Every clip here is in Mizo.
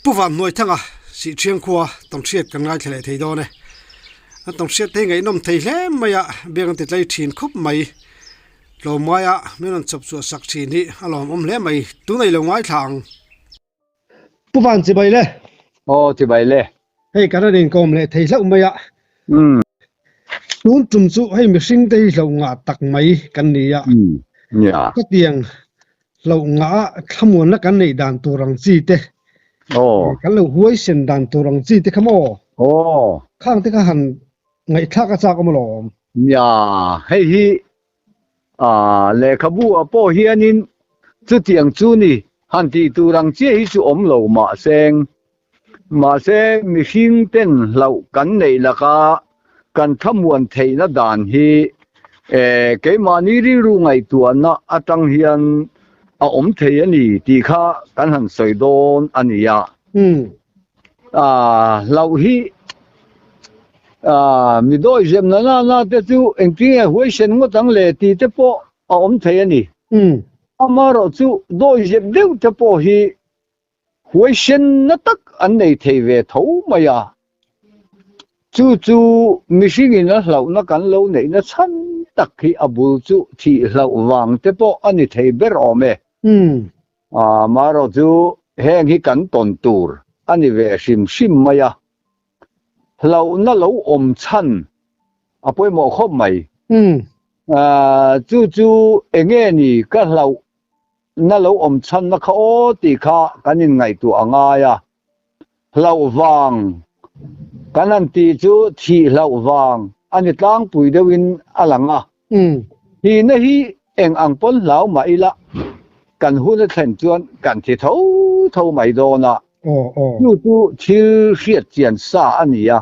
Pu Vanhnuaithanga Sihṭhiang khua tawnhriat kan ngaithla leh thei dawn e. An tawnhriat te hi ngaihnawm thei hle mai a, biak an ti tlai ṭhin khawp mai. Tlawmngaia min rawn chawp chhuah sak ṭhin hi a lawmawm hle mai. Tunah i lo ngaithla ang. Pu Van chibai le. Aw chibai le. Hei kan rawn inkawm leh thei hlauh mai a. Tun tum chu hei mihring te hi hlauh ngah tak mai kan ni a. Khatiang hlauh ngah a thlamuanna kan neih dan tur ang chi te, kan lo huaisen dan tur ang chi te kha maw? Khang te kha han ngaihthlak a chak awm alawm. Nia, hei hi Lehkhabu ah pawh hianin chutiang chu ni han tih tur ang chiah hi chu awm lo mahseng. Mahse mihring ten hlauh kan neih laka kan thlamuan theihna dan hi keimahni rilru ngaihtuahna atang hian a awm thei a ni tih kha kan han sawi dawn a ni a. Hlauh hi Mi dawi zem na na na te chu engtinge huaisen ngawt ang le tih te pawh a awm thei a ni. Amaherawh chu dawi zep deuh te pawh hi huaisen na tak an nei thei ve tho mai a. Chu chu mihringin a hlauhna kan lo neihna chhan tak hi a bul chu thih hlauh vang te pawh a ni thei ber awm e. Amaherawh chu heng hi kan tawn tur a ni ve hrim hrim mai a. Hlauhna lo awm chhan a pawimawh khawp mai. Chu chu enge ni ka hlauhna lo awm chhanna kha aw tih kha kan inngaihtuah a ngai a. Hlauh vang kan han tih chu thih hlauh vang a ni tlangpui deuhin a lang a. Thihna hi eng ang pawn hlau mah ila kan hun a thlen chuan kan thi tho tho mai dawn a. Chu chu thil hriat chian sa a ni a.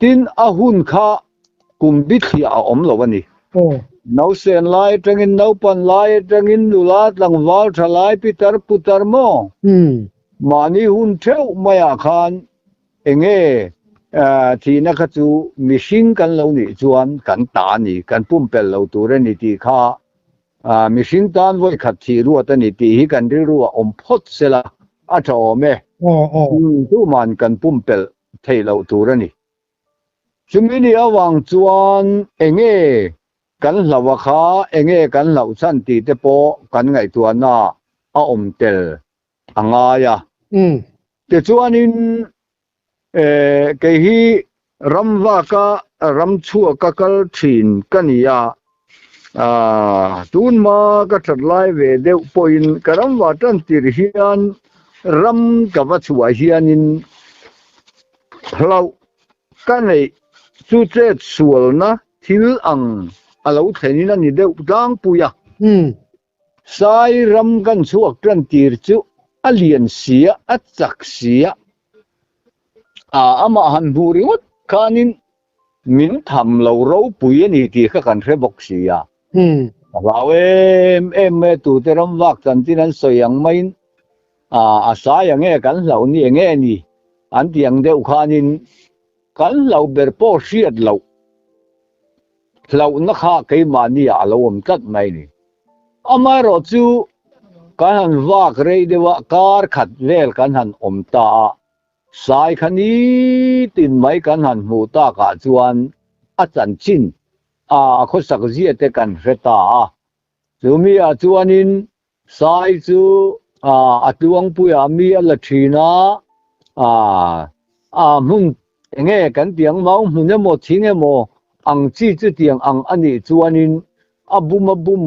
Tin, a hun kha kum bithliah a awm lo a ni. Nausen lai atangin, naupan lai atangin, nula tlangval tha lai pitar putar maw? Mahni hun theuh maiah khan Enge thihna kha chu mihring kan lo nih chuan kan ta a ni, kan pumpelh lo tur a ni tih kha mihring tan vawi khat thih ruat a ni tih hi kan rilru a awm phawt sela a tha awm e. Tuman kan pumpelh theih loh tur a ni. Chumi ni avang chuan enge kan hlauh a kha, enge kan hlauh chhan tih te pawh kan ngaihtuahna a awm tel a ngai a. Tichuanin kei hi ramvaka ramchhuak ka kal thin ka ni a, tunhma ka that lai ve deuh pawhin ka ramva tan tir hian ram ka va chhuah hianin hlauh ka neih chu chet sualna thil ang a lo thlenin a ni deuh tlangpui a. Sai ram kan chhuak tan tir chu a lian sia, a chak sia. A amah han hmuh ringawt khanin min tham lo ropui a ni tih kha kan hre bawk sia. Ka hlau em em mai a, tute ram vak chanchin an sawi ang maiin a sai ang e, kan hlauh ni eng nge ni an tih ang deuh khanin kan hlauh ber pawh hriat loh. Hlauhna kha keimahni ah a lo awm tlat mai ni. Amaherawh chu kan han vak rei deuh a, kar khat vel kan han awm ta a, sai kha nitin mai kan han hmuh takah chuan a chanchin a khawsak zia te kan hre ta a. Chumi ah chuanin sai chu a tluangpuiah mi a la thin a, a hmun enge kan tih ang mau hmun emaw thing emaw ang chi chutiang ang a nih chuanin a bum a bum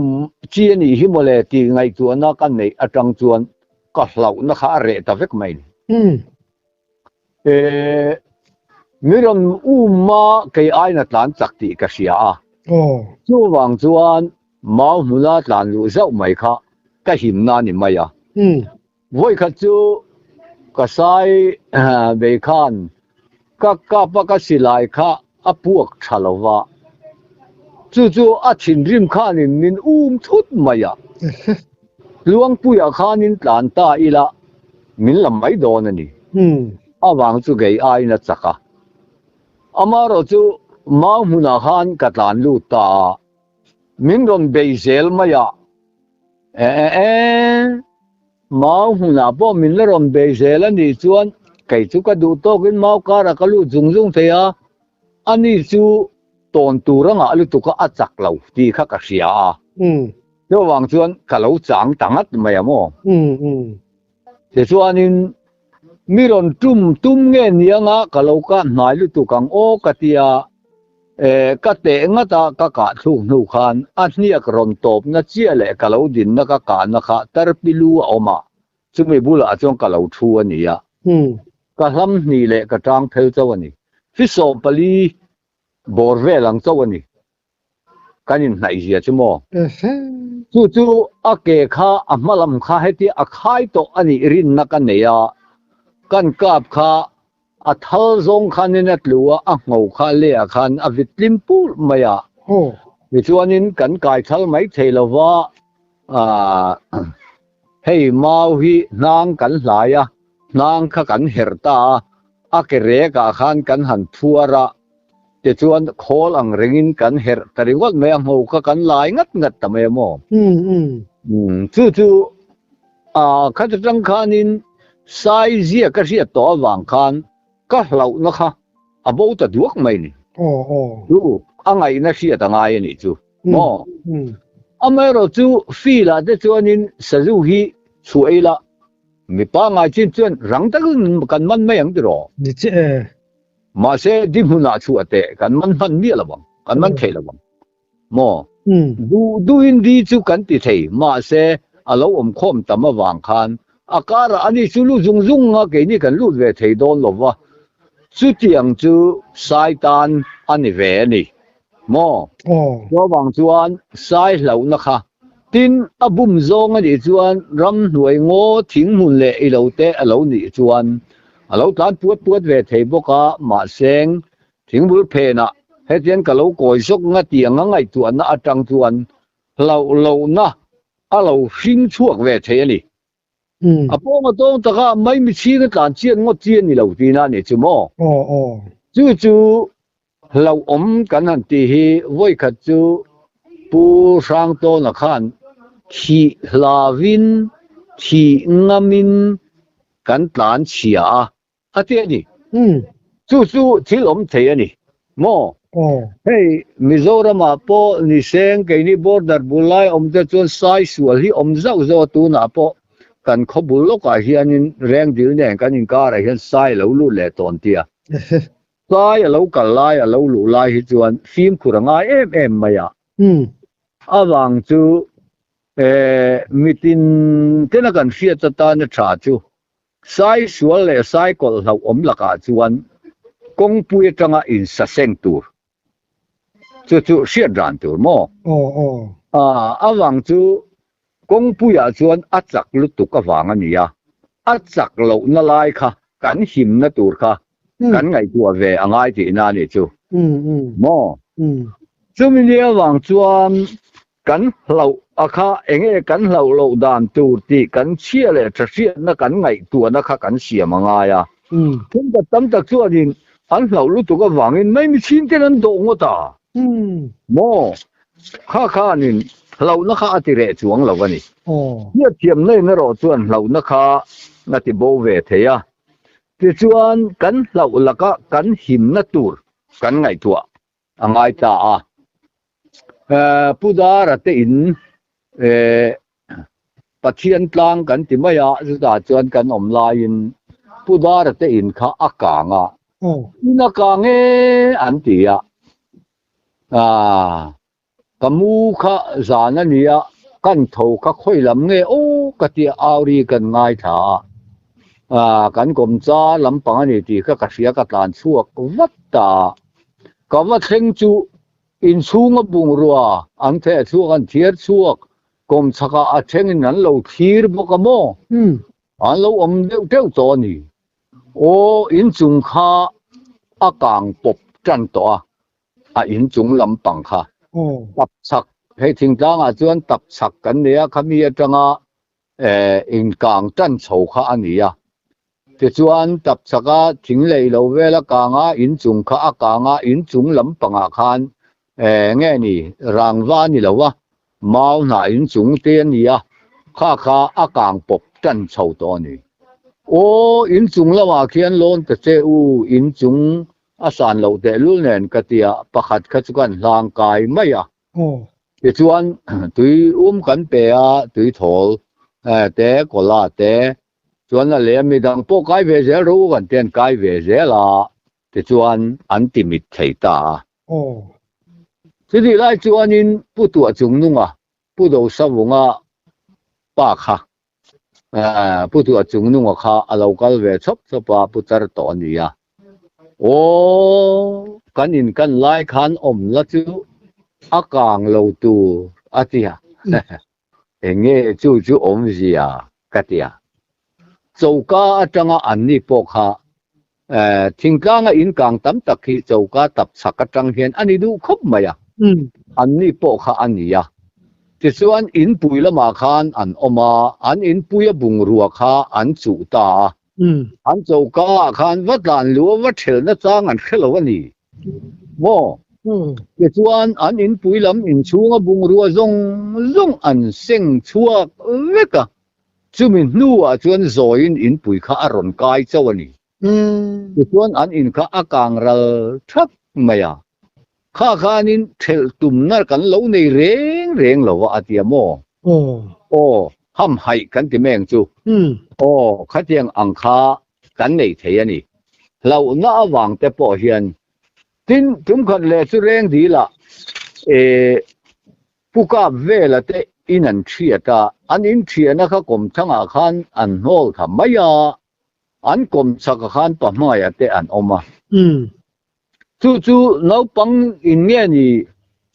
chi a nih hi mawle tih ngaihtuahna ka neih atang chuan ka hlauhna kha a reh ta vek mai ni. Mi rawn um a kei aina tlan chak tih ka hria a, chuvang chuan mau hmuna tlan luh zauh mai kha ka himna a ni mai a. Vawikhat chu ka sai bei khan ka kap a ka silai kha a puak tha lo va, chu chu a thinrim khanin min um thut mai a, Tluangpuia khanin tlan ta ila min la mai dawn a ni. Avang chu kei aiin a chak a, amaherawh chu mau hmunah khan ka tlan lut ta a, min rawn bei zel mai a, e e e. Mau hmunah pawh min la rawn bei zel a nih chuan kei chu ka duh tawkin mau karah ka lut zung zung thei a, ani chu tawn tur a ngah lutuk a, a chak lo tih kha ka hria a. Chuvang chuan ka lo chang ta ngat mai a maw? Tichuanin mi rawn tum tum nge nianga ka lo kah hnai lutuk ang aw ka ti a, eh ka teh ngat a ka kah thluk hnu khan a hniak rawn tawpna chiah leh ka lo dinna ka kahna kha tarpi lu a awm a, chumi bulah chuan ka lo thu a ni a, ka hlam hnih leh ka tang phel chauh a ni. Fisawm pali bawr vel ang chauh a ni. Kan inhnaih zia chu maw? Chu chu a ke kha a hma lam kha hetia a khai tawh a nih rinna ka nei a, kan kap kha a thal zawng khanin a tlu a, a ngho kha lehah khan a vit tlim pur mai a. Tichuanin kan kai thal mai thei lo va, hei mau hi hnang kan hlai a, hnang kha kan herh ta a, a ke rekah khan kan han phuar a, Tichuan khawl ang rengin kan herh ta ringawt mai a, ngho kha kan lai ngat ngat ta mai a maw? Chu chu khat atang khanin sai zia ka hriat tawh avang khan ka hlauhna kha a bo ta duak mai ni. Chu a ngaihna hriat a ngai a nih chu maw? Amaherawh chu field ah te chuanin sazu hi chhuah ila mi pangngai chin chuan rang takin kan man mai ang tiraw? Ni chiah e. Mahse, di hmunah chhuah teh kan man hman miah lo ang, kan man thei lo ang maw? Duh duhin di chu kan ti thei, mahse, a lo awm khawm tam avang khan a karah ani chu lut zung zung a, keini kan lut ve thei dawn lo va, chutiang chu sai tan a ni ve a ni maw? Chuvang chuan sai hlauhna kha tin a bum zawng a nih chuan ramhnuai ngaw thing hmun leh i lo te a lo nih chuan a lo tlan puat puat ve thei bawk a, mahse thingbul phenah hetiang ka lo kawi zawk nga tih anga ngaihtuahna atang chuan hlauh lohna a lo hring chhuak ve thei a ni. A pawnga tawng taka maimi chhinga tlan chian ngawt chi a ni lo tihna a nih chu maw? Chu chu Hlauhawm kan han tih hi vawikhat chu Pu Hrangtawna khan thih hlauhin, thih ngamin kan tlan chhia a, a ti a ni. Chu chu thil awm thei a ni maw? Hei Mizoramah pawh niseng keini border bul lai awm te chuan sai sual hi awm zauh zauh a, tunah pawh kan khaw bul lawkah hianin Rengdil nen kan inkarah hian sai a lo lut leh tawn tia. Tlai a lo kal lai a lo luh lai hi chuan fimkhur a ngai em em mai a. Avang chu mitin tena kan hriat atana tha chu sai sual leh sai kawlh hlauhawm lakah chuan kawngpui atanga insaseng tur chu chu hriat ran tur maw? Avang chu Kawngpuiah chuan a chak lutuk avang a ni a, a chak lohna lai kha kan himna tur kha kan ngaihtuah ve a ngai tihna a nih chu maw? Chumi ni avang chuan kan hlauh a kha enge kan hlauh loh dan tur tih kan chhia leh tha hriatna kan ngaihtuahna kha kan siam a ngai a. Thenkhat tam tak chuanin an hlauh lutuk avangin mai mihring ten an dawh ngawt a maw? Kha khanin hlauhna kha a ti reh chuang lo a ni. Hriatthiamna in erawh chuan hlauhna kha a ti bo ve thei a. Tichuan kan hlauh laka kan himna tur kan ngaihtuah a ngai ta a. Pu Dara te in Pathian tlang kan ti mai a, chutah chuan kan awm laiin Pu Dara te in kha a kang a. In a kang e an ti a. Aaa, ka mu kha zan a nia, kan tho kha khawi lam nge aw ka tia auri kan ngaithla a, aaa kan kawmcha lampang a ni tih kha ka hria ka tlan chhuak vat ta a, ka va thleng chu inchhunga bungrua an theh chhuak an thiar chhuak kawmchhakah a thlengin an lo thlir bawk a maw? An lo awm deuh teuh tawh a ni. Aw, inchung kha a kang pawp tan tawh a, a inchung lampang kha. Tap chhak, hei thingtlangah chuan tap chhak kan nei a, khami atanga inkang tan chho kha a ni a. Tichuan tap chhaka thing lei lo vel a kang a, inchung kha a kang a, inchung lampangah khan nge ni, rangva a ni lo a, Mau hnah inchung te a ni a, kha kha a kang pawp tan chho tawh a ni. Aw, inchung lamah khian lawn ta che u, inchung a san loh tehlul nen ka tia pakhat kha chu kan hlang kai mai a. Tichuan tui um kan pe a, tui thawl te, cola te, chuan a leh midang pawh kai ve zel rawh u kan ti an kai ve zel a, tichuan an ti mit thei ta a. Chutih lai chuanin Pu Tuah Chungnunga, Pu Dosavunga pa kha Pu Tuah Chungnunga kha a lo kal ve chawp chawp a, Pu Tar tawh a ni a. Aw, kan inkan lai khan awm la chu a kang lo tur a ti a. Enge chu chu awmzia ka ti a. Choka atanga anni pawh kha thingtlanga inkang tam tak hi choka tap chhak atang hian a ni duh khawp mai a, anni pawh kha a ni a. Tichuan inpui lamah khan an awm a, an inpuia bungrua kha an chuh ta a, an choka ah khan va tlan luh a va thelna chang an hre lo a ni maw? Tichuan an inpui lam inchhunga bungrua zawng zawng an seng chhuak vek a. Chumi hnuah chuan zawiin inpui kha a rawn kai chauh a ni. Tichuan an in kha a kang ral thap mai a. Kha khanin thelh tumna kan lo nei reng reng lo a, a ti a maw? Aw, hamhaih kan ti meng chu. Aw, khatiang ang kha kan nei thei a ni. Hlauhna avang te pawh hian tin tumkhat leh chu reng dil ah eh Pu Kap vela te in an thiat a, an in thiahna kha kawmthangah khan an hnawl tha mai a, an kawm chhakah khan pahmaia te an awm a. Chu chu naupang in nge ni,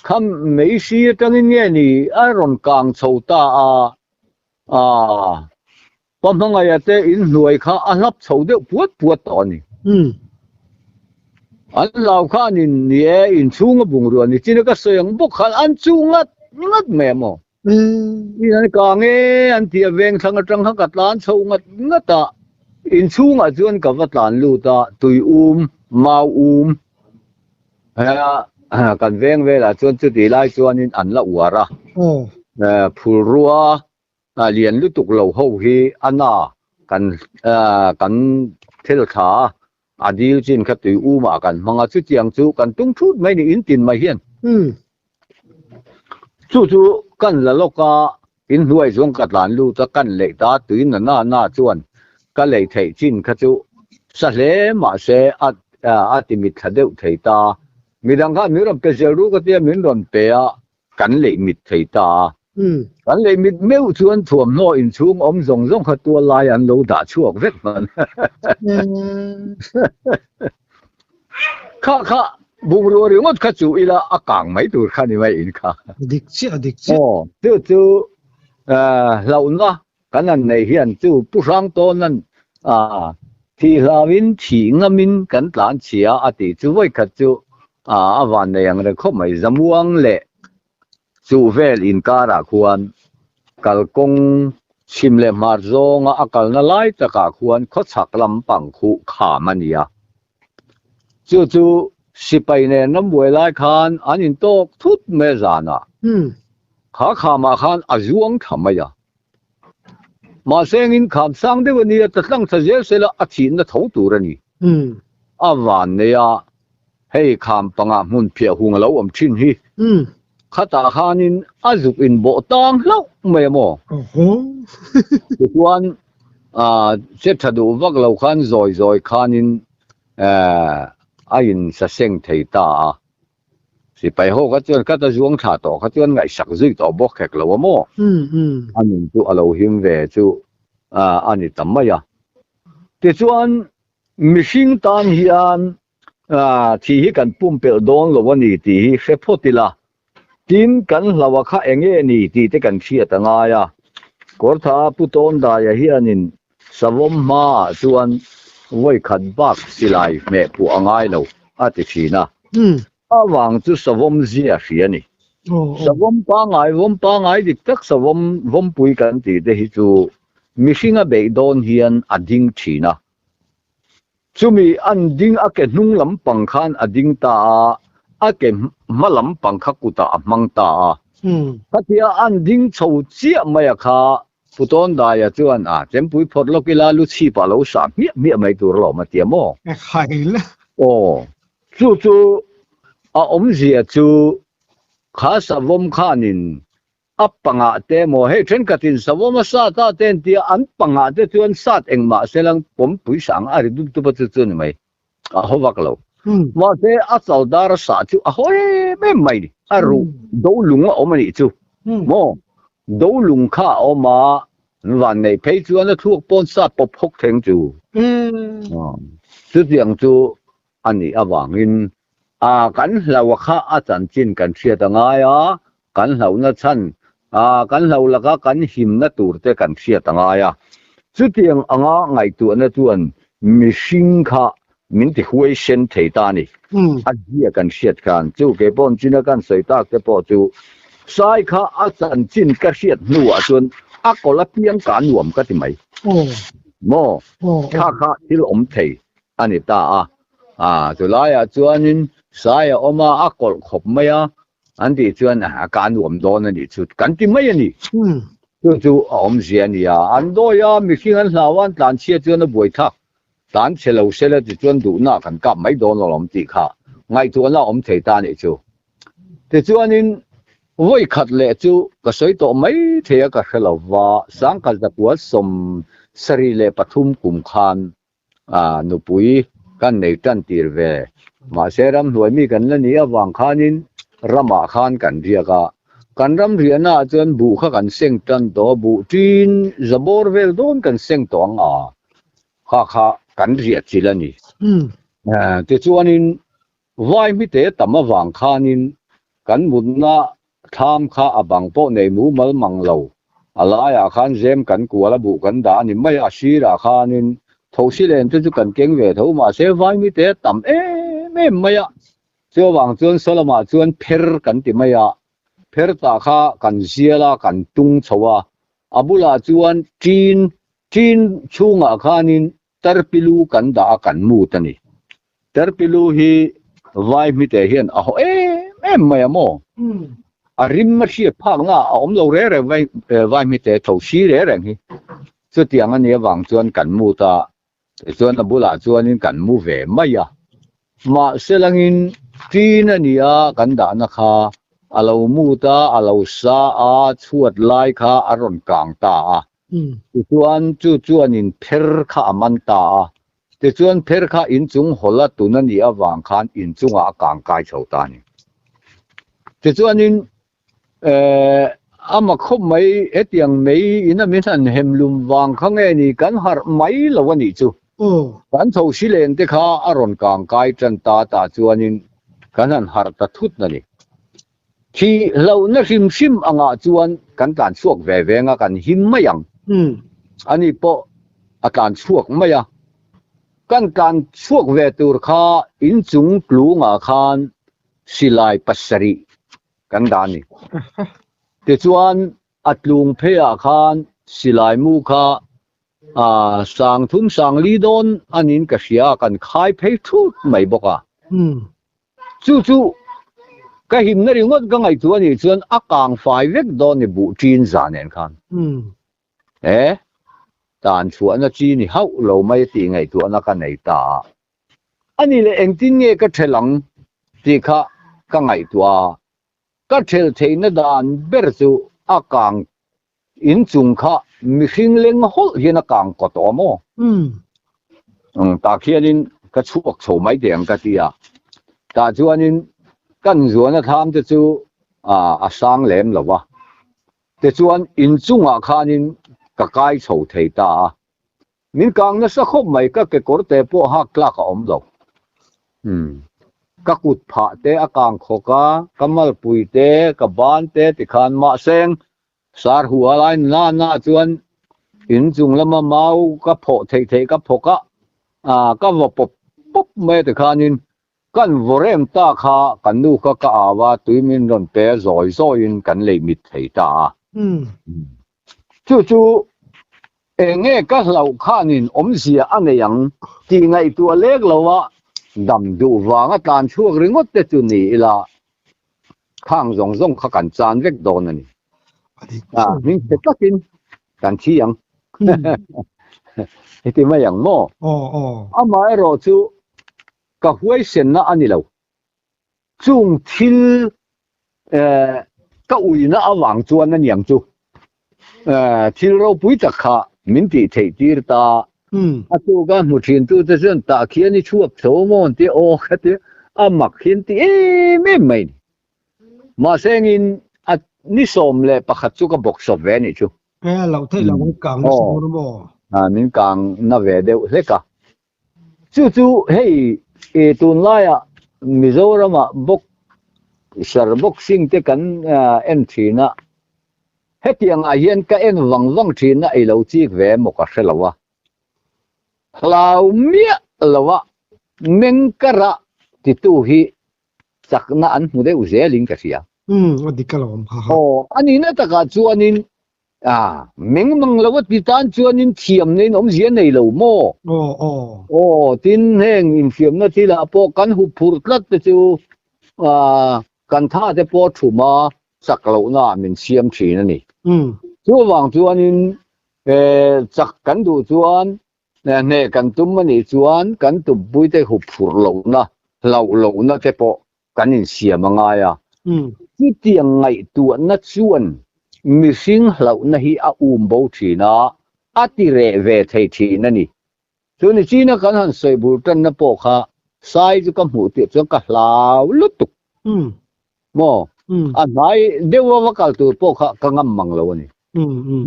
kha meisi atangin nge ni a rawn kang chho ta a, aa Pahmangaia te in hnuai kha a hlap chho deuh puat puat tawh a ni. An hlau khan in ni e, inchhunga bungrua ni chin a ka sawi ang bawk khan an chuh ngat ngat mai a maw? In an kang e an ti a, veng thlang atang khan ka tlan chho ngat ngat a, inchhungah chuan ka va tlan lut a, tui um, mau um, kan veng velah chuan chutih lai chuanin an la uar a, phulrua lian lutuk lo ho hi a na kan kan thil thla a, a dil chin kha tui umah kan hmang a, chutiang chu kan tung thut mai ni in tin mai hian. Chu chu kan la lawk a, in hnuai chuan ka tlan lut a, kan leih ta tui na na na chuan ka leih theih chin kha chu sa hle mahse a a ti mit thla deuh thei ta. Midang khan min rawn pe zel ru ka tia min rawn pe a, kan leih mit thei ta a. Kan leih mit meuh chuan thuamhnaw inchhung awm zawng zawng kha tual lai an lo dah chhuak vek hman. Kha kha bungrua ringawt kha chuh ila a kang mai tur kha ni mai in kha. Dik chiah dik chiah. Aw chu chu hlauhna kan han neih hian chu Pu Hrangtawna'n thih hlauhin thih ngamin kan tlan chhia a tih chu vawikhat chu a van nei ang reng khawp mai. Zamuang leh chuh vel inkarah khuan kalkawng chhim leh hmar zawnga a kalna lai takah khuan khawchhak lampang khuh kham a ni a. Chu chu sipai nen rambuai lai khan an intawk thut mai a zanah. Kha khamah khan a zuang tha mai a. Mahse engin kham sang deuh a nia, ta tlang tha zel sela a thihna tho tur a ni. A van nei a, hei kham pangah hmun phiah hung a lo awm thin hi. Khatah khanin a zuk inbawh tang hlauh mai a maw? Tichuan che tha duh vak lo khan zawi zawi khanin a insaseng thei ta a. Sipai ho kha chuan khat a zuang thla tawh kha chuan ngaihsak zui tawh bawk hek lo a maw? A nun chu a lo him ve chu a ni ta mai a. Tichuan mihring tan hian thih hi kan pumpelh dawn lo a ni tih hi hre phawt ila. Tin, kan hlauha kha eng nge ni tih te kan hriat a ngai a. Kawrtha Pu Tawndaia hianin Savawm hmaah chuan vawi khat bak silai hmeh phuah a ngai lo a ti thin a. Avang chu Savawm zia hria a ni. Savawm pangngai, vawm pangngai dik tak Savawm vawmpui kan tih te hi chu mihringa beih dawn hian a ding thin a. Chumi an ding a ke hnung lampang khan a ding ta a, a ke hma lampang kha kutah a hmang ta a. Khatia an ding chho chiah mai a kha Pu Tawndaia chuan, A, chempui phawt lawk ila lu chhipah lo sah hmiah hmiah mai tur alawm a ti a maw? Ekhai le. Aw, chu chu a awmzia chu kha savawm khanin a pangah te maw hei thenkhatin savawm a sat a te an ti a, an pangah te chuan sat engmah selang pawmpui sang a ri dup dup a chu chu a ni mai. A haw vak lo. Mahse a chal dar a sah chu a haw em em mai ni. A ruh do lung a awm a nih chu. Maw? Do lung kha a awm a, van neih phei chuan a thluak pawn sat pawp hawk thleng chu. Chutiang chu a nih avangin a kan hlauh a kha a chanchin kan hriat a ngai a, kan hlauhna chhan a kan hlauh laka kan himna tur te kan hriat a ngai a. Chutiang anga ngaihtuahna chuan mihring kha min ti huaisen thei ta a ni. A zia kan hriat khan chu kei pawh china kan sawi tak te pawh chu Sai kha a chanchin ka hriat hnuah chuan a kawlh apiang ka nuam ka ti mai. Maw? Kha kha thil awm thei a ni ta a. A chulaiah chuanin Sai a awm a, a kawlh khawp mai a, An tih chuan a ka nuam dawn a nih chu kan ti mai a ni. Chu chu a awmzia a ni a, an dawi a, mihring an hlau a, an tlan chhia chuan a buai thlak. Tlan chhe lo sela ti chuan duhna kan kap mai dawn alawm tih kha ngaihtuahna a awm thei ta a nih chu. Tichuanin vawi khat leh chu ka sawi tawh mai thei a ka hre lo va, Sangkhat zakua 73 kum khan A nupui kan nei tan tir ve. Mahse ramhnuai mi kan la nih avang khanin ramah khan kan riak a. Kan ram riahnaah chuan buh kha kan seng tan tawh a, buh ṭin za bawr vel dawn kan seng tawh ang a, kha kha kan riah chilh a ni. Tichuanin Vai hmite tam avang khanin kan mutna thlam kha a bang pawh nei mumal mang lo. A laiah khan zem kan kual a buh kan dah a ni mai a, a sirah khanin thosi len te chu kan keng ve tho mahse vai hmite a tam em em mai a. Chuvang chuan saw lamah chuan pher kan ti mai a, pher tah kha kan zial a, kan tung chho a, a bulah chuan ṭin, ṭin chhungah khanin tarpilu kan dah a kan mut a ni. Terpilu hi vai hmite hian a haw em em mai a maw? A rim a hriat phakna a awm lo reng reng vai vai hmite tho si reng reng hi. Chutiang a nih avang chuan kan mu ta, tichuan a bulah chuanin kan mu ve mai a. Mahse langin ṭin a ni a kan dahna kha a lo mu ta, a lo sa a, chhuat lai kha a rawn kang ta a. Tichuan chu chuanin pher kha a man ta a, Tichuan pher kha inchung hawla tun a nih avang khan inchungah a kang kai chho ta a ni. Tichuanin eh ama khawp mai hetiang mei ina min han hem lum vang kha nge ni kan harh mai lo a nih chu. Kan tho si len te kha a rawn kang kai tan ta tah chuanin kan han harh ta thut a ni. Thi hlauhna hrim hrim angah chuan kan tlan chhuak ve veng a, kan him mai ang. Ani pawh a tlan chhuak mai a. Kan tlan chhuak ve tur kha inchung tlungah khan silai pasarih kan dah a ni. Tichuan a tlung pheiah khan silai mu kha sang thum sang li dawn anin ka hria a, kan khai phei thut mai bawk a. Chu chu ka himna ringawt ka ngaihtuah anih chuan a kang fai vek dawn ni buh ṭin za nen khan. He tan chhuahna chi ni hauh lo mai tih ngaihtuahna ka nei ta a. Ani leh engtin nge ka ṭhelh ang tih kha ka ngaihtuah a. Ka ṭhelh theihna dan ber chu a kang inchung kha mihring leng hawlh hian a kang kaw tawh a maw? Tah khianin ka chhuak chho mai teh ang ka ti a. Tah chuanin kan zuana thlam te chu a sang lem lo va. Tichuan inchungah khanin ka kai chho thei ta a. Min kang nasa khawp mai, ka kekawr te pawh hak tlak a awm lo. Ka kut phah te a kang khawk a, ka malpui te, ka ban te tikhan mahseng sar hu a lai na na chuan in chung lama mau ka phawh theih theih ka phawk a, ka vaw pawp pawp mai a tikhanin kan vaw rem ta kha kan nu kha ka au a, tui min rawn pe zawi zawiin kan lei mit thei ta a. Chu chu Eng nge ka hlauh khanin awmzia a nei ang tih ngaihtuah lek lo a, dam duh vanga tlan chhuak ringawt te chu ni ila khang zawng zawng kha kan chan vek dawn a ni. A hming chhe takin. Kan thi ang. Heti mai ang maw? Amaherawhchu ka huaisenna a ni lo. Chung thil ka uina avang chuan a niang chu thil ropui tak kha min tih theih tir ta. A tuka hmu thin tute chuan tah khian i chhuak tho maw an ti a, aw ka ti a, a mak hian ti em em mai a ni. Mahse engin a ni 11 chu ka bawk sawp ve a nih chu. E loh theih loh an kang nasa dawn a maw? Aw, min kang na ve deuh hlek a. Chu chu hei i tunlaiah Mizoramah boxer boxing te kan en thin a, hetiangah hian ka en vang vang thin a, i lo chik ve emaw ka hre lo a. Hlau miah lo a, meng kara titu hi chakna an hmu deuh zelin ka hria. Umm, a dik alawm, ha ha. Aw, a nihna takah chuanin, ah, meng mang lo a ti tan chuanin thiamna in awmzia nei lo maw? Aw, aw. Aw, tin heng infiamna thilah pawh kan hup phurh tlat te chu, ah, kan tha te pawh thuma chak lohna ah min siam thin a ni. Umm. Chuvang chuanin, eh, chak kan duh chuan Hneh kan tum a nih chuan kan tumpuite hup phurh lohna, hlauh lohna te pawh kan insiam a ngai a. Chutiang ngaihtuahna chuan mihring hlauhna hi a um bo thin a, a ti reh ve thei thin a ni. Chu ni china kan han sawi bur tanna pawh kha sai chu ka hmuh tirh chuan ka hlau lutuk. Maw? A hnai deuh a va kal tur pawh kha ka ngam mang lo a ni.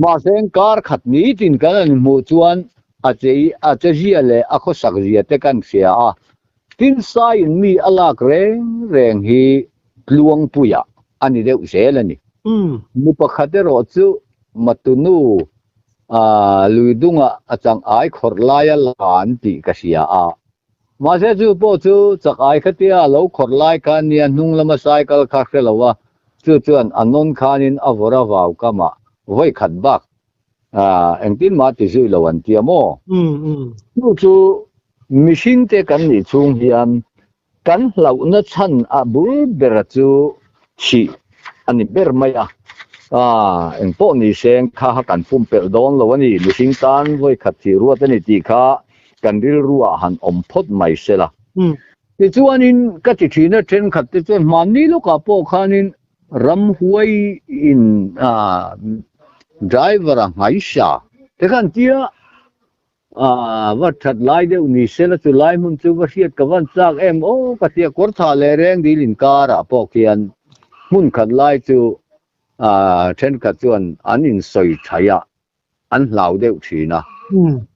Mahse kar khat nitin kan han hmuh chuan a chei a chezia leh a khawsak zia te kan hria a. Tin saiin mi a lak reng reng hi tluangpuiah a ni deuh zel a ni. Mi pakhat erawh chu Matunu Luidunga a chang ai khawrh laia la an tih ka hria a. Mahse chu pawh chu chak ai khatia a lo khawrh lai khan nia hnung lama cycle kha hre lo a, chu chuan a nawn khanin a vawr a vau kamah vawi khat bak engtin mah ti zui lo an tia maw? Chu chu mihring te kan nih chhung hian kan hlauhna chhan a bul bera chu thih a ni ber mai a, engpawh ni seng kha kan pumpelh dawn lo a ni, mihring tan vawi khat thih ruat a ni tih kha kan rilruah han awm phawt mai se la. Tichuanin ka ti thin a, thenkhat te chuan hmanni lawkah pawh khanin ramhuai in driver a nghaisa te khan tia va that lai deuh ni se la chu lai hmun chu va hriat ka van chak em aw ka tia kawrthah leh rengdil inkarah pawh khian hmun khat lai chu thenkhat chuan an insawi thaih a. an hlau deuh thin a.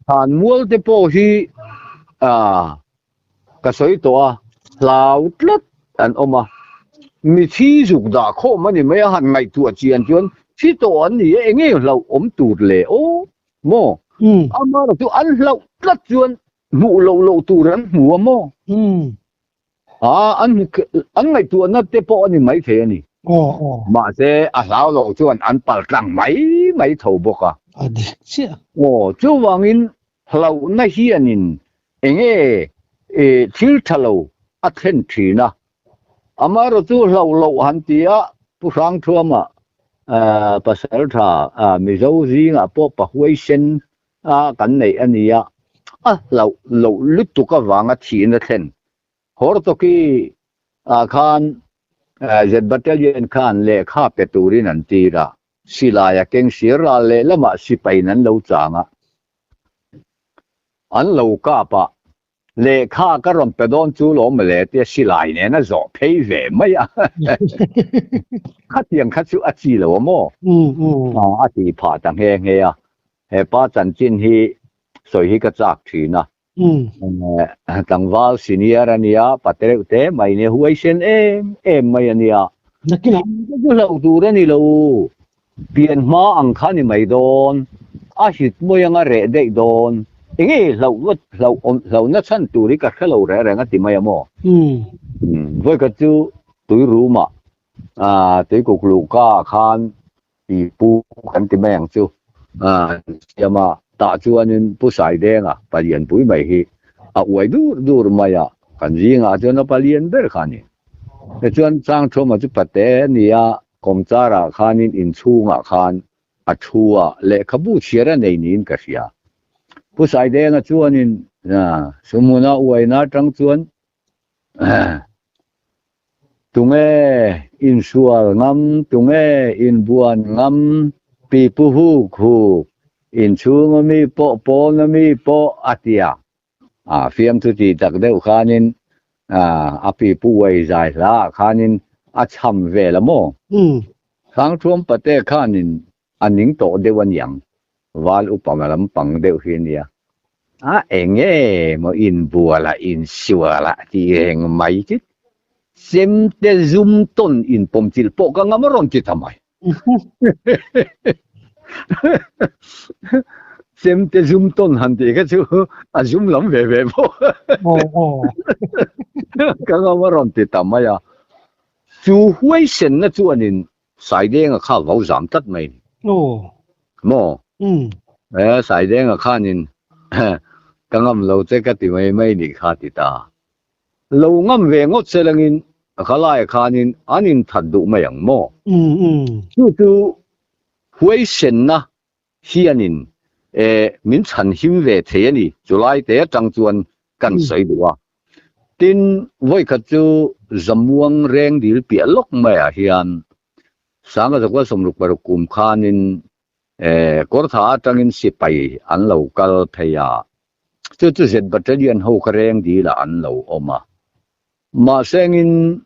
Than mual te pawh hi ka sawi tawh a, hlau tlat an awm a. Mi thi zuk dah khawm a ni mai a, han ngaihtuah chian chuan thi tawh an ni e, eng nge hlauh awm tur le aw maw? Amaherawhchu chu an hlauh tlat chuan hmuh loh loh tur an hmu a maw? An an ngaihtuahna te pawh a ni mai thei a ni. Mahse a hlau lo chuan an pal tlang mai mai tho bawk a. A dik chiah. Aw, chuvangin hlauhna hianin enge thil tha lo a thlen thin a. Amaherawhchu chu hlauh loh han ti a, Pu Hrangthuama Pasaltha Mizo zingah pawh Pahuaisen a kan neih a ni a, a hlauh loh lutuk avanga thihna thlen. Hortoki ah khan Z Battalion khan lehkha pe turin an tir a, silai a keng sir ral lehlamah sipaiin an lo chang a, an lo kap a, Lehkha ka rawn pe dawn chu lawm mawle tia silai nen a zawh phei ve mai a. Khatiang kha chu a chi lo a maw? A ti phah ta nghe nghe a. He pa chanchin hi sawi hi ka chak thin a. Tlangval senior a nia, pa tereuh te mai nia, huaisen em em mai a nia. Nakinah. Chu hlauh tur a ni lo. Pian hma ang kha ni mai dawn, a hit mawi anga reh daih dawn. Enge hlauh vat hlauh awm hlauhna chhan tur hi ka hre lo reng reng a ti mai a maw? Vawikhat chu tui room ah tuikuk luhka ah khan pi pu kan ti mai ang chu an siam a, tah chuanin Pu Saidenga palianpui mai hi a uai dur dur mai a, kan zingah chuan a palian ber kha a ni. Tichuan Changthawma chu pate a ni a, Kawmcharah khanin inchhungah khan a thu a, lehkhabu chhiar a nei niin ka hria. Pu Saidenga chuanin sumhmuna uaina atang chuan Tunge insual ngam, tunge inbuan ngam, pipu huk huk, inchhunga mi pawh pawna mi pawh a ti a. A fiamthu ti tak deuh khanin a pipu uai zai hla ah khanin a cham vel a maw? Hrangthuam pate khanin a ning tawh deuh a niang, val upa lampang deuh hi a nia. A eng emaw inbual a, insual a tih reng mai chu chemte zum tawn inpawm chilh pawh ka ngam a rawn ti ta mai. Chemte zum tawn han tih kha chu a zum lam ve ve pawh ka ngam a rawn ti ta mai a. Chu huaisenna chuanin Saidenga kha vo zam tlat mai ni. Aw. Maw? Umm. E, Saidenga khanin ka ngam lo che ka ti mai mai nih kha ti ta. Lo ngam ve ngawt se langin khalai khanin an inthat duh mai ang maw? Umm umm. Chu chu huaisenna hianin e min chhan him ve thei a ni. Chulai te atang chuan kan sawi duh a. Tin, vawikhat chu Zamuang reng dil piah lawk maiah hian Sanga Zakua 66 kum khanin Kawrtha atangin sipai an lo kal phei a, chu chu Z Battalion ho kha reng dilah an lo awm a. Mahsengin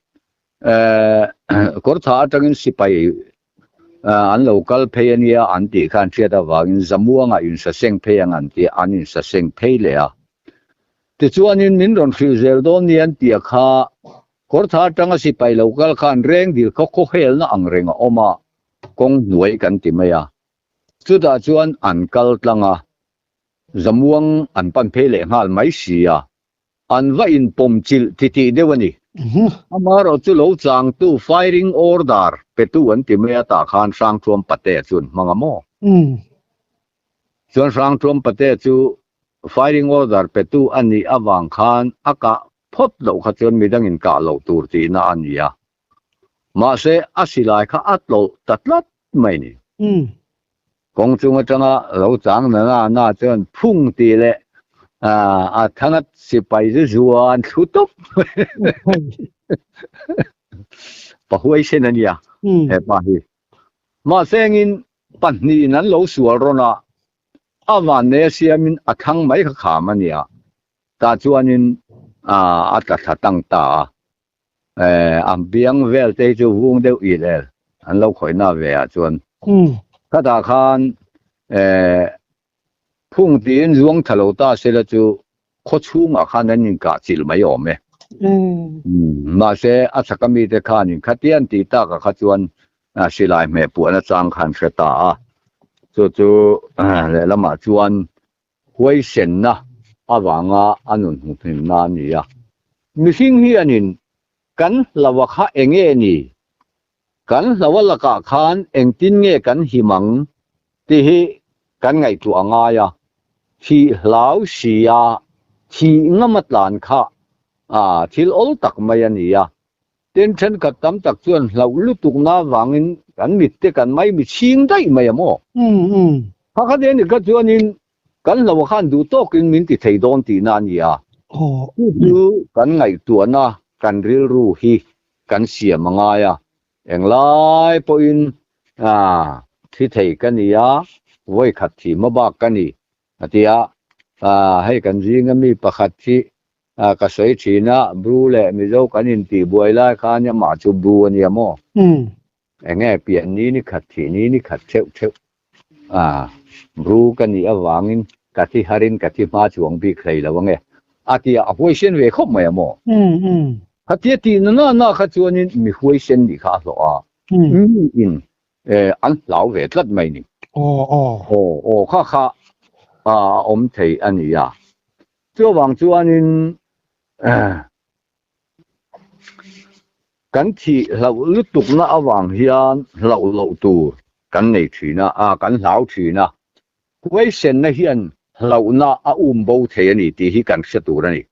Kawrtha atangin sipai an lo kal phei a nia an tih khan hriat avangin Zamuangah insaseng phei ang an ti a, an insaseng phei leh a. Tichuanin min rawn hrilh zel dawn ni an tih a kha Kawrtha atanga sipai lo kal khan reng dil khaw khawhelna ang reng a awm a, kawng hnuai kan ti mai a. Chutah chuan an kal tlang a, Zamuang an pan phei leh nghal mai si a, an va inpawm chilh titih deuh a ni. Amaherawh chu lo changtu firing order petu an ti mai a tah khan Hrangthuam Patea chuan hmang a maw? Chuan Hrangthuam Patea chu firing order petu a nih avang khan a kah phawt loh kha chuan midangin kah loh tur tihna a ni a. Mahse a silai kha a tlawlh ta tlat mai ni. Kawng chung atanga lo chang na na na chuan phung tih leh a thangat sipai chu zuan thlu tawp mai. Pa huaisen a nia he pa hi. Mahse engin pahnihin an lo sual rawn a, a vanneia siamin a thlang mai kha kham a nia. Tah chuanin a tla thla tang ta a. A biang vel te hi chu vung deuh il el an lo khawih na ve ah chuan khatah khan phung tiin zuang tha lo ta sela chu khaw chhungah khan an inkah chilh mai awm e. Mahse a chhaka mite khanin khatian tih takah kha chuan silai hmeh puahna chang khan hre ta a, chu chu lehlamah chuan huaisenna avanga a nun hmuhhlimna a ni a. Mihring hianin kan hlauha kha eng nge ni? Kan hlauha lakah khan engtin nge kan him ang tih hi kan ngaihtuah a ngai a. Thih hlau sia thih ngam a tlan kha thil awl tak mai a ni a. Tin, thenkhat tam tak chuan hlauh lutukna avangin kan mitte kan mai mi chhing daih mai a maw? Kha kha te ni kha chuanin kan hlauh khan duh tawkin min ti thei dawn tihna a ni a. Chu chu kan ngaihtuahna, kan rilru hi kan siam a ngai a. Englai pawhin thi thei ka ni a, vawikhat thih hmabak ka ni a ti a. Hei kan zinga mi pakhat hi Ka sawi thin a, Bru leh Mizo kan intih buai lai khan amah chu Bru a nia maw? Enge pian ni ni khat thih ni ni khat theuh theuh a, Bru ka nih avangin ka thi harin ka thi hma chuang bik hlei lo ange a ti a, a huaisen ve khawp mai a maw? Khatia tih na na na kha chuanin mi huaisen nih kha a hlawh a, miin an hlau ve tlat mai ni. Aw aw kha kha a awm thei a nia. Chuvang chuanin kan thih hlauh lutukna avang hian hlauh loh tur kan nei thin a, kan hlau thin a. Huaisenna hian hlauhna a um bo thei a ni tih hi kan hre tur a ni.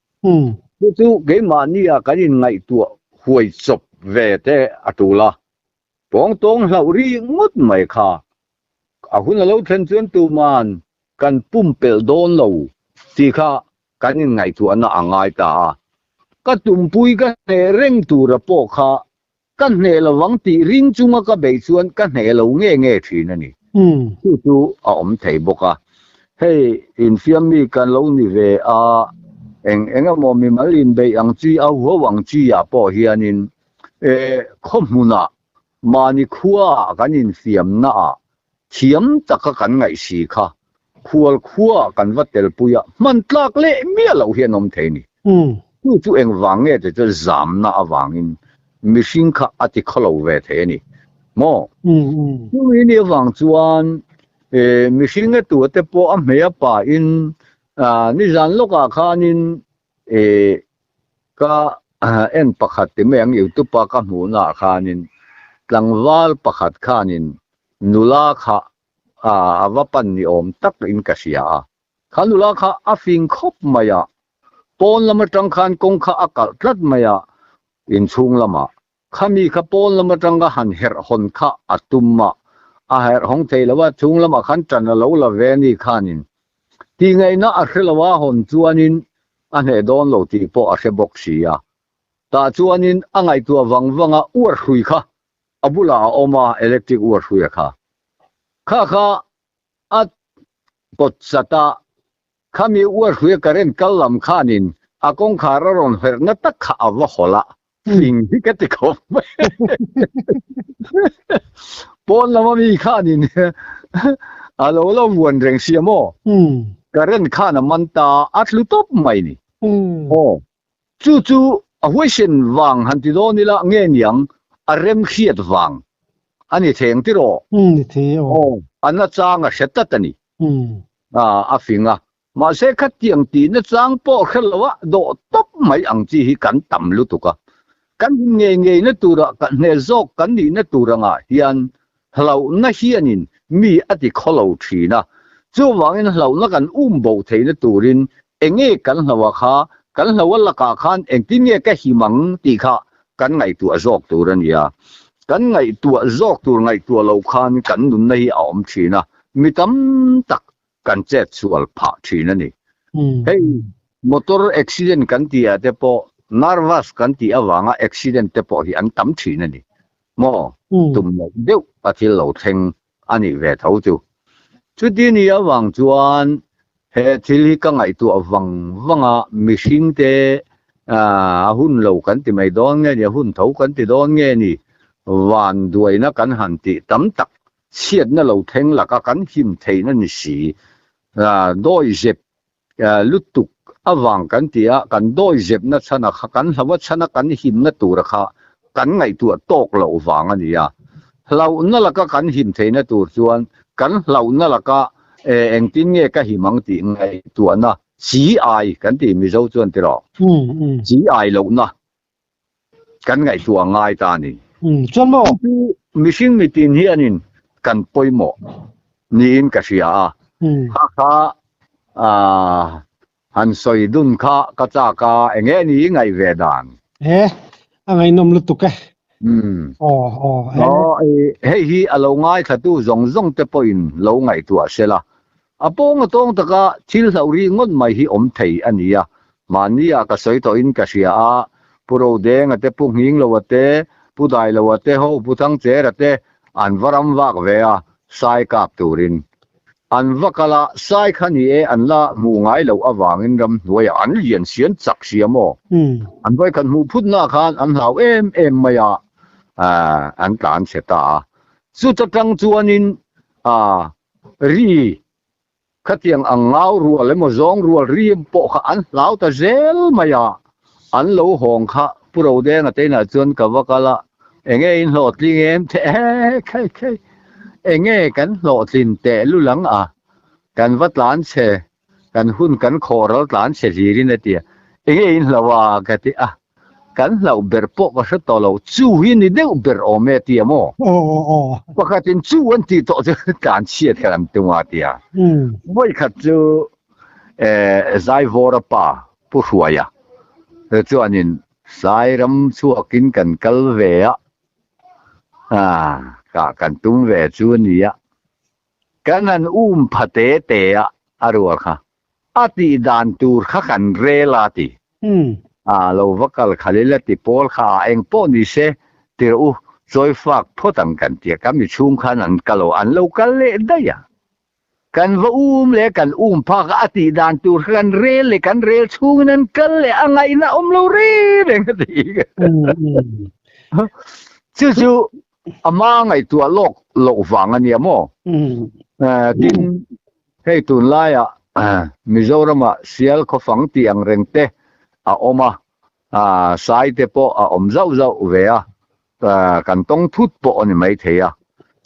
Chu chu keimahnia kan inngaihtuah huai chawp ve te a tul a, pawngtawng hlauh ri ngawt mai kha. A hun a lo thlen chuan tuman kan pumpelh dawn lo tih kha kan inngaihtuahna a ngai ta a. Ka tumpui ka hneh reng tura pawh kha ka hneh lovang tih ring chunga ka beih chuan ka hneh lo nge nge thin a ni. Chu chu a awm thei bawk a. Hei infiam mi kan lo ni ve a, eng eng emaw mimal inbeih ang chi a huau ang chi ah pawh hianin khaw hmunah mahni khuaah kan infiamna ah thiam taka kan ngaih si kha khual khuaah kan va telpui a, hman tlak leh miah loh hi an awm thei a ni. Chu chu engvang nge te chuan zamna avangin mihring kha a ti khawlo ve thei a ni maw? Chumi ni avang chuan mihring e tua te pawh a hmei a pain nizan lawkah khanin Ka en pakhat ti mai ang youtube a ka hmuhna ah khanin tlangval pakhat khanin nula kha a va pan ni awm tak in ka hria a, kha nula kha a fing khawp mai a, pawn lam atang khan kawng kha a kalh tlat mai a inchhung lamah khami kha pawn lam atanga han herh hawn kha a tum a, a herh hawng thei lo a, chhung lamah khan tan a lo la ve a ni khanin tihngaihna a hre lo a, hawn chuanin a hneh dawn lo tih pawh a hre bawk si a, tah chuanin a ngaihtuah vang vang a, uar hrui kha a bulah a awm a, electric uar hrui a kha kha kha a pawt chat a, Khami uarhruia current kal lam khanin a kawngkhar a rawn herhna tak kha a va hawlh a, fing hi ka ti khawp mai. Pawn lama mi khanin a lo la vuan reng sia maw? Current khan a man ta a tlu tawp mai ni. Aw, chu chu a huaisen vang han ti dawn ila nge niang a remhriat vang a ni theng tiraw? Ni thei aw. Aw, a nachang a hre tlat a ni. A fing a, mahse khatiang tihna chang pawh hre lo a dawh tawp mai ang chi hi kan tam lutuk a. Kan him ngei ngeina tura ka hne zawk kan nihna tur angah hian hlauhna hianin mi a ti khaw lo thin a. Chuvangin hlauhna kan um bo theihna turin enge kan hlauh a kha, kan hlauh a lakah khan engtin nge ka him ang tih kha kan ngaihtuah zawk tur a ni a. Kan ngaihtuah zawk tur ngaihtuah loh khan kan nunna hi a awm thin a, mi tam tak kan chet sual phah thin a ni. Hei motor accident kan tih ah te pawh nervous kan tih avanga accident te pawh hi an tam thin a ni maw? Tum loh deuh a thil lo thleng a nih ve tho chu. Chuti ni avang chuan he thil hi ka ngaihtuah vang vang a, mihring te a hun lo kan ti mai dawn nge ni, a hun tho kan ti dawn nge ni, vanduaina kan han tih tam tak chhiatna lo thleng laka kan him theihna ni si. Dawi zep lutuk avang kan ti a, kan dawi zepna chhana kha kan hlauha chhana kan himna tura kha kan ngaihtuah tawk loh vang a ni a. Hlauhna laka kan him theihna tur chuan kan hlauhna laka engtin nge ka him ang tih ngaihtuahna chi ai kan ti Mizo chuan tiraw? Chi ai lohna kan ngaihtuah a ngai ta a ni. Chuan maw? Chu mihring mitin hianin kan pawimawh niin ka hria a. Kha kha han sawi dun kha ka chak a, eng nge ni ngaih ve dan? He, a ngaihnawm lutuk e. Aw, aw, he. Aw, hei hi a lo ngaithlatu zawng zawng te pawhin lo ngaihtuah se la. A pawng a tawng taka thil hlauh ri ngawt mai hi awm thei a ni a, mahnia ka sawi tawhin ka hria a, Pu Rodenga te, Pu Nghingloa te, Pu Dailoa te ho, Pu Thangchera te an va ram vak ve a, sai kap turin. An va kal a, sai kha ni e an la hmuh ngai loh avangin ramhnuaiah an lian sian chak sia maw? An vawikhat hmuh phutna khan an hlau em em mai a, an tlan chhe ta a. Chuta tang chuanin Ri, khatiang ang ngau rual emaw zawng rual ri pawh kha an hlau ta zel mai a, an lo hawng kha Pu Rodenga te inah chuan ka va kal a, enge in hlawhtling em the e khei khei, enge kan hlawhtlin teh lulang a, kan va tlan chhe, kan hun kan khawh ral tlan chhe hlirin a ti a, enge in hlauh a ka ti a, Kan hlauh ber pawh ka hre tawh lo, chu hi ni deuh ber awm e tia maw? Pakhatin chu an tih tawh chu tlan chhiat kha an tum a tia. Vawikhat chu Zaivawra pa Pu Hruaia chuanin Sairam chhuakin kan kal ve a, kah kan tum ve chu a nia. Kan han um pha te te a, a rual kha. A tih dan tur kha kan rel a ti. A lo va kal khalh ila ti pawl kha a eng pawh ni se ti rawh u, chawi fak phawt ang kan ti a, ka mi chhung khan an kal lo, an lo kal leh daih a. Kan va um leh kan um phak a, a tih dan tur kha kan rel leh kan rel chhungin an kal leh a ngaihna awm lo reng reng a ti. Chu chu Ama ngaihtuah lawk loh vang a nia maw? Tin, hei tunlaiah Mizoramah sial khawfang tih ang reng te a awm a, sai te pawh a awm zauh zauh ve a, kan tawng thut pawh a ni maithei a.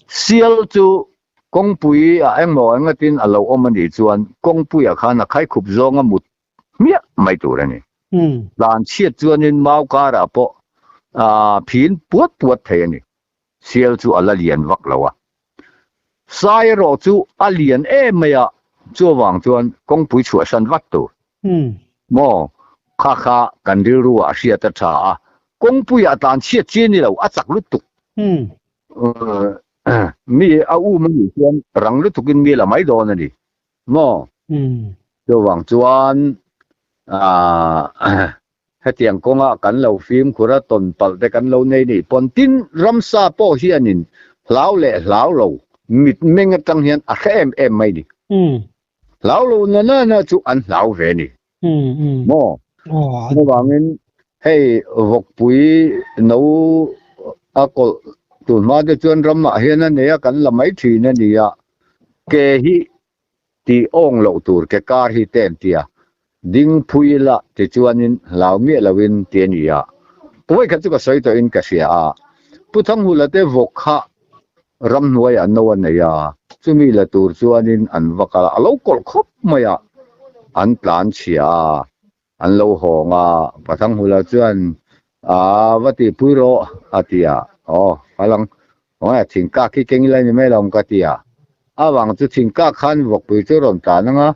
Sial chu kawngpui ah engmaw engatin a lo awm a nih chuan kawngpuiah khan a khaikhup zawnga mut hmiah mai tur a ni. Tlan chhiat chuanin mau karah pawh phin puat puat thei a ni. Sial chu a la lian vak lo a. Sai erawh chu a lian em mai a, chuvang chuan kawngpui chhuahsan vat tur. Maw, kha kha kan rilru ah hriat a tha a, kawngpuiah tlan chhiat chi a ni lo, a chak lutuk. Mi a um a nih chuan rang lutukin mi la mai dawn a ni. Maw? Chuvang chuan hetiang kawnga kan lo fimkhur a tawn palh te kan lo nei nih pawn tin ramsa pawh hianin hlau leh hlau lo mitmeng atang hian a hre em em mai ni. Hlau lo na na na chu an hlau ve ni. Maw? Chuvangin hei vawkpui no a kawlh tunhma te chuan ramah hian a nei a kan la mai thin a ni a. Ke hi tih awng loh tur ke kar hi te an ti a, ding phui ila tichuanin hlau miah loin ti a ni a. Vawikhat chu ka sawi tawhin ka hria a, Pu Thanghula te vawk kha ramhnuaiah no a nei a, chumi la tur chuanin an va kal a, a lo kawlh khawp mai a, an tlan chhia a. An lo hawng a, Pathanghula chuan, Aa, va tihpui rawh, a ti a. Aw, kal ang. Khawngaih a thingkak khi keng ila ni mai lo ang ka ti a. A vang chu thingkak khan vawkpui chu rawn tlan ang a,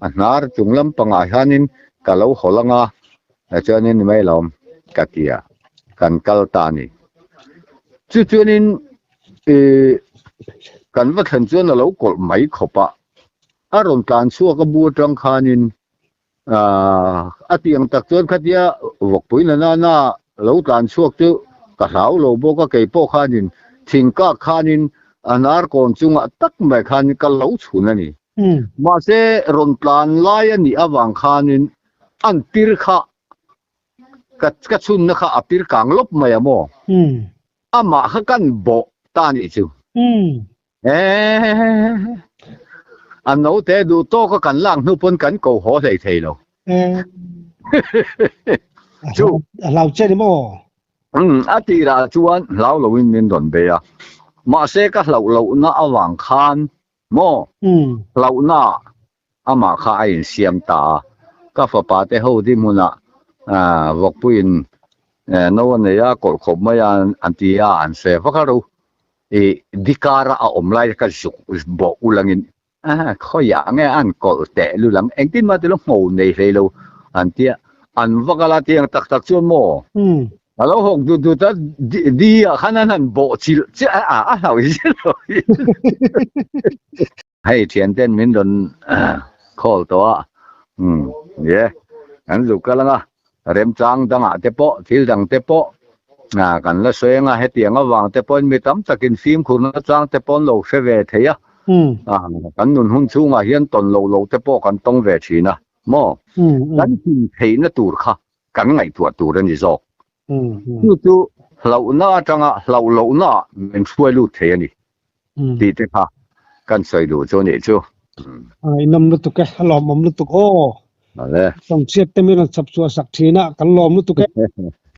a hnar chung lampangah hianin ka lo hawl ang a, chuanin ni mai lo ang ka ti a. Kan kal ta a ni. Chu chuanin ih kan va thlen chuan a lo kawlh mai khawp a, a rawn tlan chhuak a bu atang khanin A tih ang tak chuan khatia vawkpui na nana lo tlan chhuak chu ka hlau lo bawk a, kei pawh khanin thingkak khanin a hnar kawn chungah tak mai khan ka lo chhun a ni. Mahse rawn tlan lai a nih avang khanin an pir kha ka ka chhunna kha a pir kang lawp mai a maw? Amah kha kan bawh ta a nih chu. Eehh. A naute duh tawk a kan lak hnu pawn kan ko haw hlei thei lo. Chu. A hlau che ni maw? Umm, a tirah chuan hlau loin min rawn bei a. Mahse ka hlauh lohna avang khan maw? Hlauhna amah kha a insiam ta a. Ka fapa te ho di hmunah vawkpuiin no a nei a, kawlh khawp mai a an ti a, an hre vak a ro. I dikara a awm lai ka zuk bawh ulangin khawiah nge an kawlh teh lul ang, engtin mah tilo ngho nei hlei lo an tia, an va kal a tiang tak tak chuan maw a lo hawk dut dut a, di ah khan an han bawh chilh chiah a, a hlauh hi lo hi. Hei thianten min rawn call tawh a, umm ye kan zuk kal anga remchang dangah te pawh thil dang te pawh kan la sawi anga hetiang avang te pawhin mi tam takin fimkhurna chang te pawh an lo hre ve thei a, kan nun hun chhungah hian tawn loh loh te pawh kan tawng ve thin a maw, kan him theihna tur kha kan ngaihtuah tur a ni zawk. Chu chu hlauhna atanga hlauh lohna ah min hruai lut thei a ni tih te kha kan sawi duh chu nih chu. A ngaihnawm lutuk e, a lawmawm lutuk aw. Ale. Sangchhiat te min rawn chhawp chhuah sak thin a, kan lawm lutuk e.